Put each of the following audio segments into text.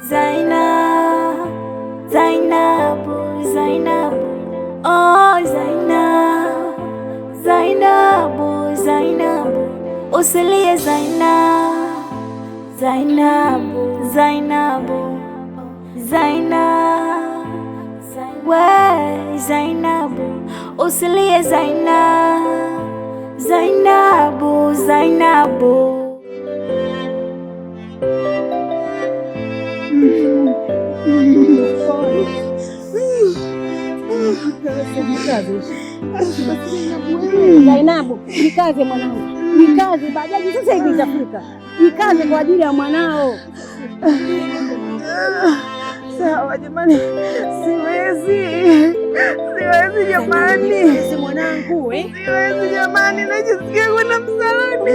Zaina, Zainabu, Zainabu, oh Zaina, Zainabu, Zainabu, usilie Zaina, Zainabu, Zainabu, Zaina, we Zainabu, usilie Zaina, Zainabu, Zainabu. Zainabu, jikaze mwanangu, jikaze. Bajaji sasa hivi itafika. Jikaze kwa ajili ya mwanao. Sawa jamani, siwezi, siwezi jamani, Jikaze mwanangu, eh? Siwezi jamani, najisikia kwenda msalani.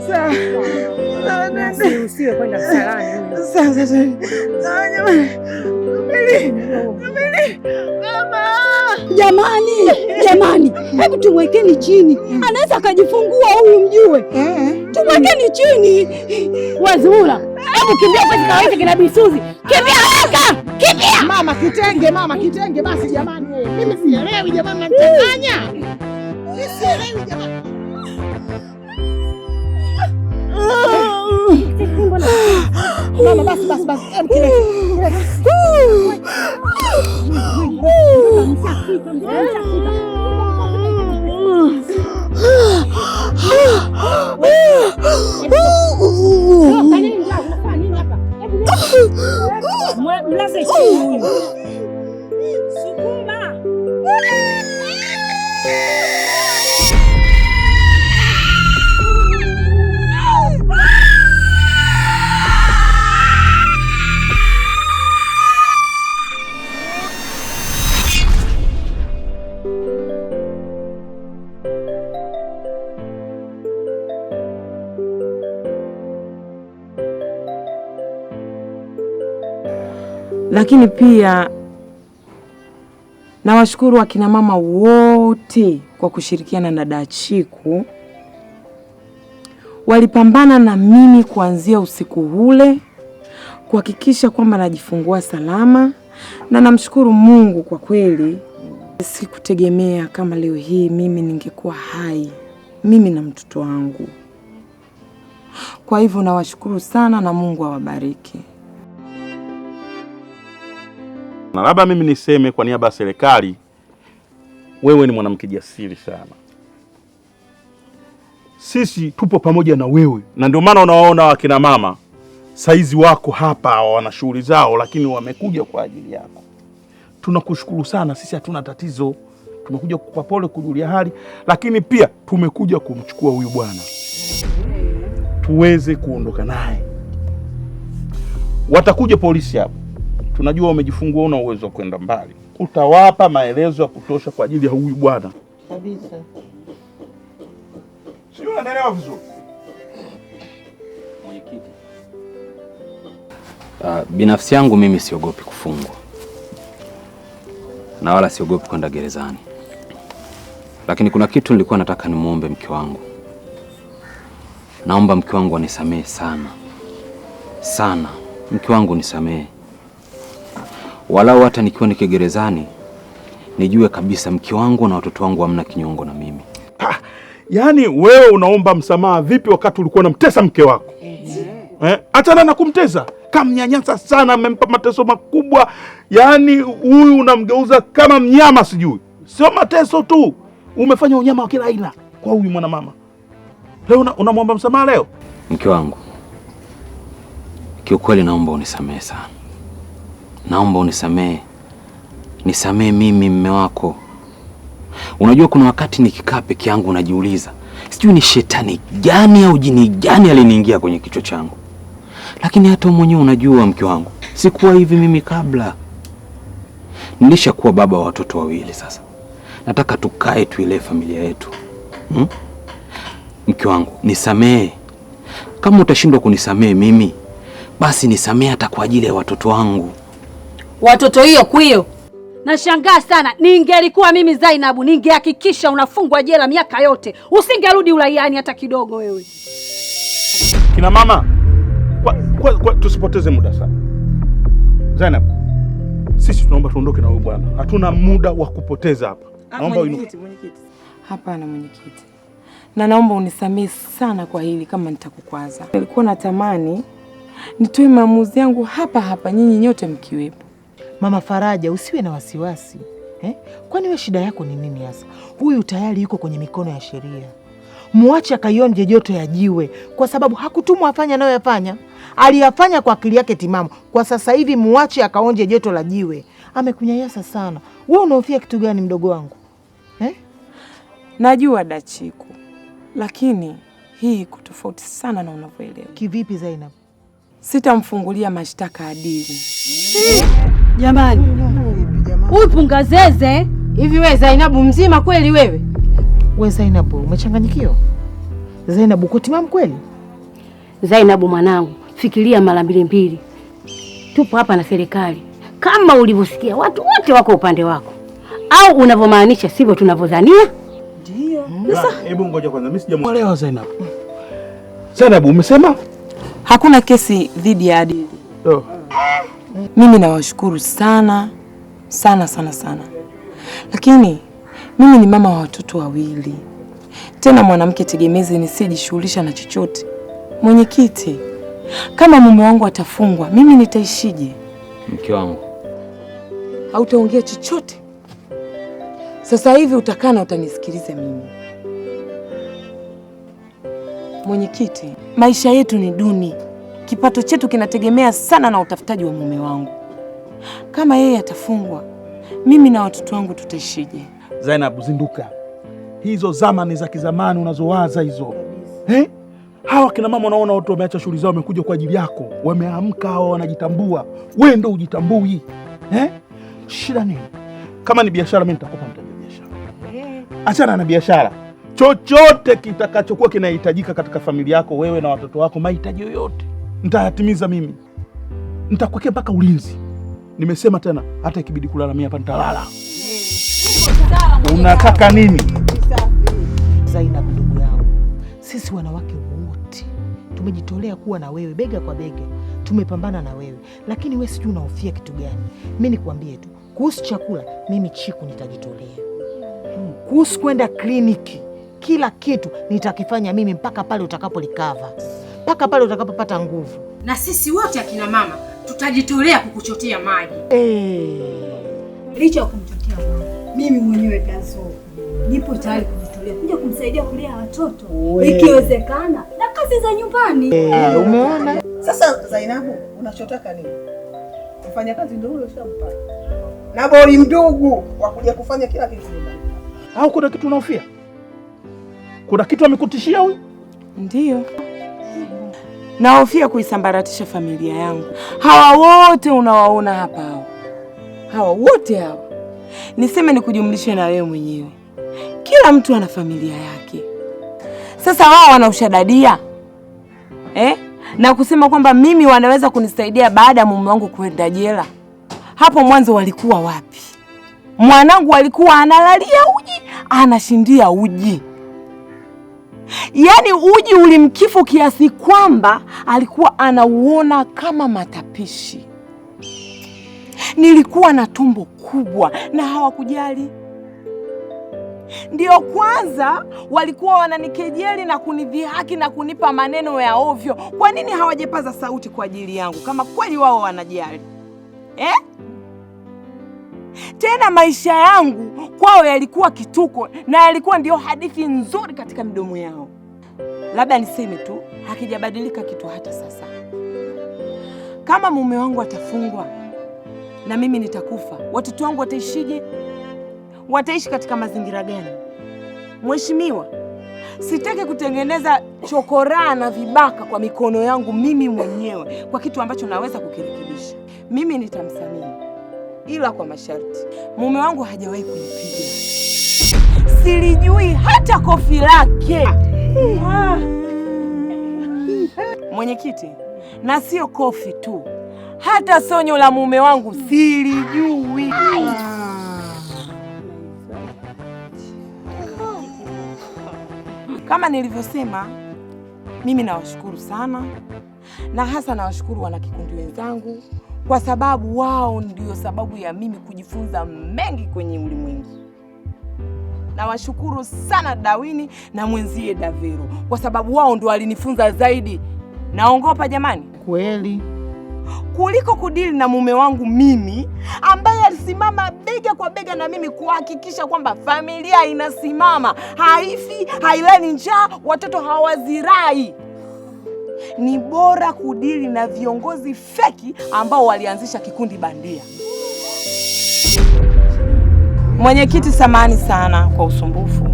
Sawa, sawa dada. Usiwe kwenda msalani. Sawa sawa, sawa jamani, subiri, subiri, mama. Jamani, jamani, hebu tumwekeni chini, anaweza akajifungua huyu, mjue. Tumwekeni chini. Wazura, hebu kimbia basi, kawaite kina Bisuzi, kimbia haraka, kimbia. Mama kitenge, mama kitenge basi jamani. Mimi sielewi jamani, mnanichanganya. Mimi sielewi jamani. Mama basi basi basi. Em, kilete. Kilete. Mlaze chini huyu. Sukuma. Lakini pia nawashukuru akina mama wote kwa kushirikiana na Dachiku. Walipambana na mimi kuanzia usiku ule kuhakikisha kwamba najifungua salama, na namshukuru Mungu kwa kweli. Sikutegemea kama leo hii mimi ningekuwa hai, mimi na mtoto wangu. Kwa hivyo nawashukuru sana na Mungu awabariki. Na labda mimi niseme kwa niaba ya serikali, wewe ni mwanamke jasiri sana. Sisi tupo pamoja na wewe, na ndio maana unawaona wakina mama saizi wako hapa, wana shughuli zao, lakini wamekuja kwa ajili yako. Tunakushukuru sana. Sisi hatuna tatizo, tumekuja kukupa pole, kujulia hali, lakini pia tumekuja kumchukua huyu bwana tuweze kuondoka naye. Watakuja polisi hapa, tunajua umejifungua, una uwezo wa kwenda mbali, utawapa maelezo ya kutosha kwa ajili ya huyu bwana Kabisa. Sijui unanielewa vizuri. Mwenyekiti, binafsi yangu mimi siogopi kufungwa na wala siogopi kwenda gerezani, lakini kuna kitu nilikuwa nataka nimwombe mke wangu. Naomba mke wangu anisamehe sana sana, mke wangu nisamehe, walau hata nikiwa niko gerezani nijue kabisa mke wangu na watoto wangu hamna kinyongo na mimi. Yaani wewe unaomba msamaha vipi wakati ulikuwa unamtesa mke wako? Eh? Achana na kumtesa, kamnyanyasa sana, amempa mateso makubwa. Yaani huyu unamgeuza kama mnyama sijui. Sio mateso tu, umefanya unyama wa kila aina kwa huyu mwanamama. Leo unamwomba msamaha leo? Mke wangu, kiukweli naomba unisamehe sana, naomba unisamehe, nisamehe mimi mme wako. Unajua kuna wakati nikikaa peke yangu najiuliza, sijui ni shetani gani au jini gani aliniingia kwenye kichwa changu, lakini hata wewe mwenyewe unajua mke wangu, sikuwa hivi mimi kabla. Nilishakuwa baba wa watoto wawili sasa, nataka tukae tuilee familia yetu, Mke wangu nisamehe. Kama utashindwa kunisamehe mimi, basi nisamehe hata kwa ajili ya watoto wangu. Watoto hiyo kwio, Nashangaa sana. Ningelikuwa mimi Zainabu, ningehakikisha unafungwa jela miaka yote. Usingerudi uraiani hata kidogo wewe. Kina mama, kwa tusipoteze muda sana. Zainab, sisi tunaomba tuondoke na huyu bwana. Hatuna muda wa kupoteza hapa. Naomba uinuke. Mwenyekiti. Hapana mwenyekiti. Na naomba unisamehe sana kwa hili kama nitakukwaza. Nilikuwa natamani nitoe maamuzi yangu hapa hapa nyinyi nyote mkiwepo. Mama Faraja, usiwe na wasiwasi eh? Kwani we shida yako ni nini hasa? Huyu tayari yuko kwenye mikono ya sheria. Muache akaionje joto ya jiwe, kwa sababu hakutumwa afanye anayoyafanya. Aliyafanya kwa akili yake timamu. Kwa sasa hivi muache akaonje joto la jiwe. Amekunyanyasa sana. Wewe unahofia kitu gani mdogo wangu eh? Najua Dachiku, lakini hii iko tofauti sana na unavyoelewa. Kivipi Zainab? Sitamfungulia mashtaka Adili. Jamani, huyu pungazeze hivi. We Zainabu mzima kweli wewe? We Zainabu, umechanganyikiwa? Zainabu, uko timamu kweli? Zainabu mwanangu, fikiria mara mbili mbili. Tupo hapa na serikali. Kama ulivyosikia watu wote wako upande wako, au unavyomaanisha sivyo tunavyodhania? Ndio. Hebu ngoja kwanza, mimi sijamuelewa Zainabu. Zainabu, umesema hakuna kesi dhidi ya Adili. Oh. Mimi nawashukuru sana sana sana sana, lakini mimi ni mama wa watoto wawili, tena mwanamke tegemezi nisijishughulisha na chochote. Mwenyekiti, kama mume wangu atafungwa, mimi nitaishije? Mke wangu, hautaongea chochote sasa hivi, utakaa na utanisikiliza mimi. Mwenyekiti, maisha yetu ni duni, kipato chetu kinategemea sana na utafutaji wa mume wangu. Kama yeye atafungwa, mimi na watoto wangu tutaishije? Zainab, zinduka. Hizo zama ni za kizamani unazowaza hizo. Eh? Hawa kina mama unaona watu wameacha shughuli zao wamekuja kwa ajili yako. Wameamka hawa, wanajitambua. Wewe ndio ujitambui. Eh? Shida nini? Kama ni biashara mimi nitakupa mtaji wa biashara. Achana na biashara. Chochote kitakachokuwa kinahitajika katika familia yako wewe na watoto wako, mahitaji yoyote nitayatimiza mimi. Nitakuwekea mpaka ulinzi. Nimesema tena, hata ikibidi kulala mimi hapa nitalala. Unataka nini? Zainab, ndugu yangu, sisi wanawake wote tumejitolea kuwa na wewe bega kwa bega, tumepambana na wewe, lakini wewe sijui unahofia kitu gani. Mimi nikwambie tu kuhusu chakula, mimi Chiku nitajitolea. Kuhusu kwenda kliniki, kila kitu nitakifanya mimi mpaka pale utakapolikava, mpaka pale utakapopata nguvu. Na sisi wote akina mama tutajitolea kukuchotea maji. Licha ya kumchotea maji, mimi mwenyewe Dazo nipo tayari kujitolea kuja kumsaidia kulea watoto ikiwezekana na kazi za nyumbani. Umeona? Sasa Zainabu, unachotaka nini? Mfanya kazi ndio ule ushampata. Na bori mdugu wa kuja kufanya kila kitu nyumbani. Au kuna kitu unahofia? Kuna kitu amekutishia huyu? Ndio. Nahofia kuisambaratisha familia yangu. Hawa wote unawaona hapa hao. Hawa wote hawa. Niseme nikujumlishe na wewe mwenyewe. Kila mtu ana familia yake. Sasa wao wanaushadadia. Eh? Na kusema kwamba mimi wanaweza kunisaidia baada ya mume wangu kwenda jela. Hapo mwanzo walikuwa wapi? Mwanangu alikuwa analalia uji, anashindia uji. Yaani uji ulimkifu kiasi kwamba alikuwa anauona kama matapishi. Nilikuwa na tumbo kubwa na hawakujali. Ndio kwanza walikuwa wananikejeli na kunidhihaki na kunipa maneno ya ovyo. Kwa nini hawajepaza sauti kwa ajili yangu kama kweli wao wanajali? Eh? Tena maisha yangu kwao yalikuwa kituko na yalikuwa ndio hadithi nzuri katika midomo yao. Labda niseme tu hakijabadilika kitu hata sasa. Kama mume wangu atafungwa na mimi nitakufa, watoto wangu wataishije? Wataishi katika mazingira gani? Mheshimiwa, sitaki kutengeneza chokoraa na vibaka kwa mikono yangu mimi mwenyewe kwa kitu ambacho naweza kukirekebisha. Mimi nitamsamehe, ila kwa masharti. Mume wangu hajawahi kunipiga, silijui hata kofi lake. Mwenyekiti, na sio kofi tu, hata sonyo la mume wangu silijui. Kama nilivyosema, mimi nawashukuru sana na hasa nawashukuru wanakikundi wenzangu kwa sababu wao ndio sababu ya mimi kujifunza mengi kwenye ulimwengu. Nawashukuru sana Dawini na mwenzie Davero kwa sababu wao ndio walinifunza zaidi. Naongopa jamani, Kweli. kuliko kudili na mume wangu mimi ambaye alisimama bega kwa bega na mimi kuhakikisha kwamba familia inasimama, haifi, hailali njaa, watoto hawazirai. Ni bora kudili na viongozi feki ambao walianzisha kikundi bandia. Mwenyekiti, samahani sana kwa usumbufu.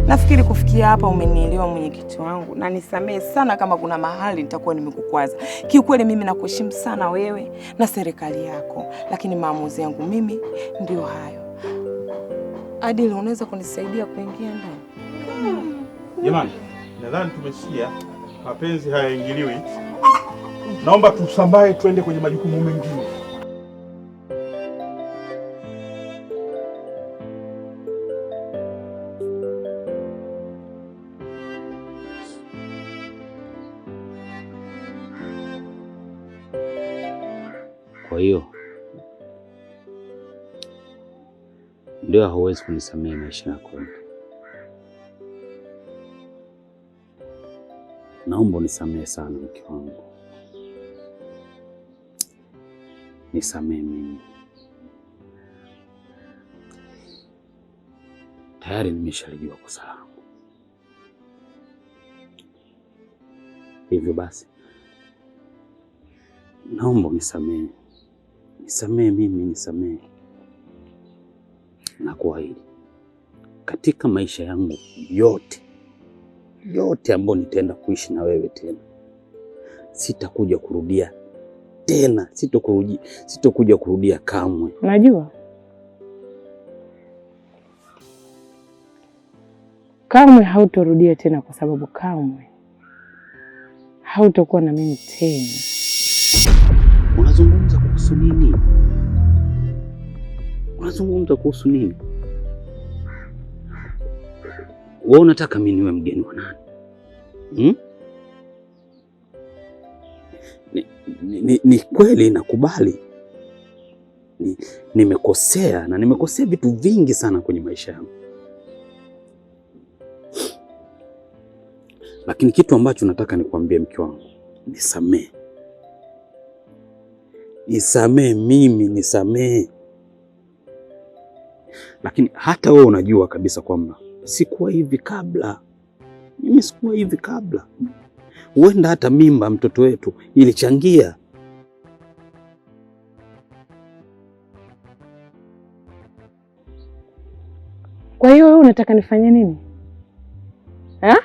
Nafikiri kufikia hapa umenielewa mwenyekiti wangu, na nisamehe sana kama kuna mahali nitakuwa nimekukwaza. Kiukweli mimi nakuheshimu sana wewe na serikali yako, lakini maamuzi yangu mimi ndio hayo. Adili, unaweza kunisaidia kuingia ndani? Jamani, nadhani tumesikia mapenzi hayaingiliwi. Naomba tusambae tuende kwenye majukumu mengine. Kwa hiyo ndio hauwezi kunisamehe maisha yako yote. Naomba unisamehe sana mke wangu, nisamehe mimi. Tayari nimeshalijua kosa langu, hivyo basi naomba unisamehe, nisamehe mimi, nisamehe. Na kuahidi katika maisha yangu yote yote ambayo nitaenda kuishi na wewe tena, sitakuja kurudia tena, sitokuja kurudia kamwe. Najua kamwe hautorudia tena, kwa sababu kamwe hautokuwa na mimi tena. Unazungumza kuhusu nini? Unazungumza kuhusu nini? Wewe unataka mimi niwe mgeni wa nani? Hmm? Ni kweli nakubali nimekosea na nimekosea vitu vingi sana kwenye maisha yangu, lakini kitu ambacho nataka nikwambie mke wangu, nisamee, nisamee mimi, nisamee. Lakini hata wewe unajua kabisa kwamba sikuwa hivi kabla. Mimi sikuwa hivi kabla. Huenda hata mimba mtoto wetu ilichangia. Kwa hiyo wewe unataka nifanye nini? Ha?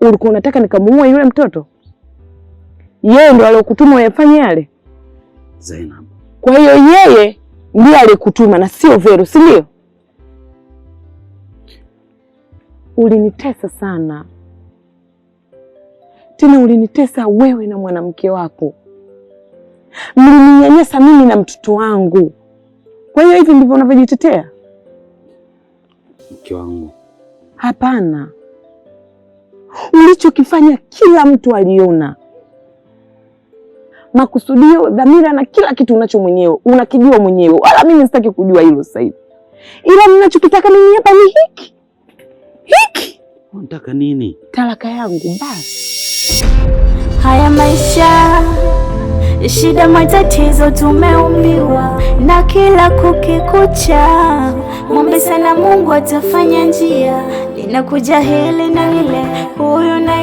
Ulikuwa unataka nikamuue yule mtoto? Yeye ndo aliyokutuma uyafanye yale? Zainab. Kwa hiyo yeye ndiye aliyekutuma na sio Vero, si ndio? Ulinitesa sana. Tena ulinitesa wewe na mwanamke wako. Mlininyanyasa mimi na mtoto wangu. Kwa hiyo hivi ndivyo unavyojitetea? Mke wangu. Hapana. Ulichokifanya kila mtu aliona. Makusudio, dhamira na kila kitu unacho mwenyewe, unakijua mwenyewe. Wala mimi sitaki kujua hilo sasa hivi. Ila ninachokitaka mimi hapa ni hiki. Hiki. Unataka nini? Talaka yangu basi. Haya maisha, shida, matatizo tumeumbiwa na kila kukikucha. Mwombe sana Mungu atafanya njia, linakuja hili na lile, huyu na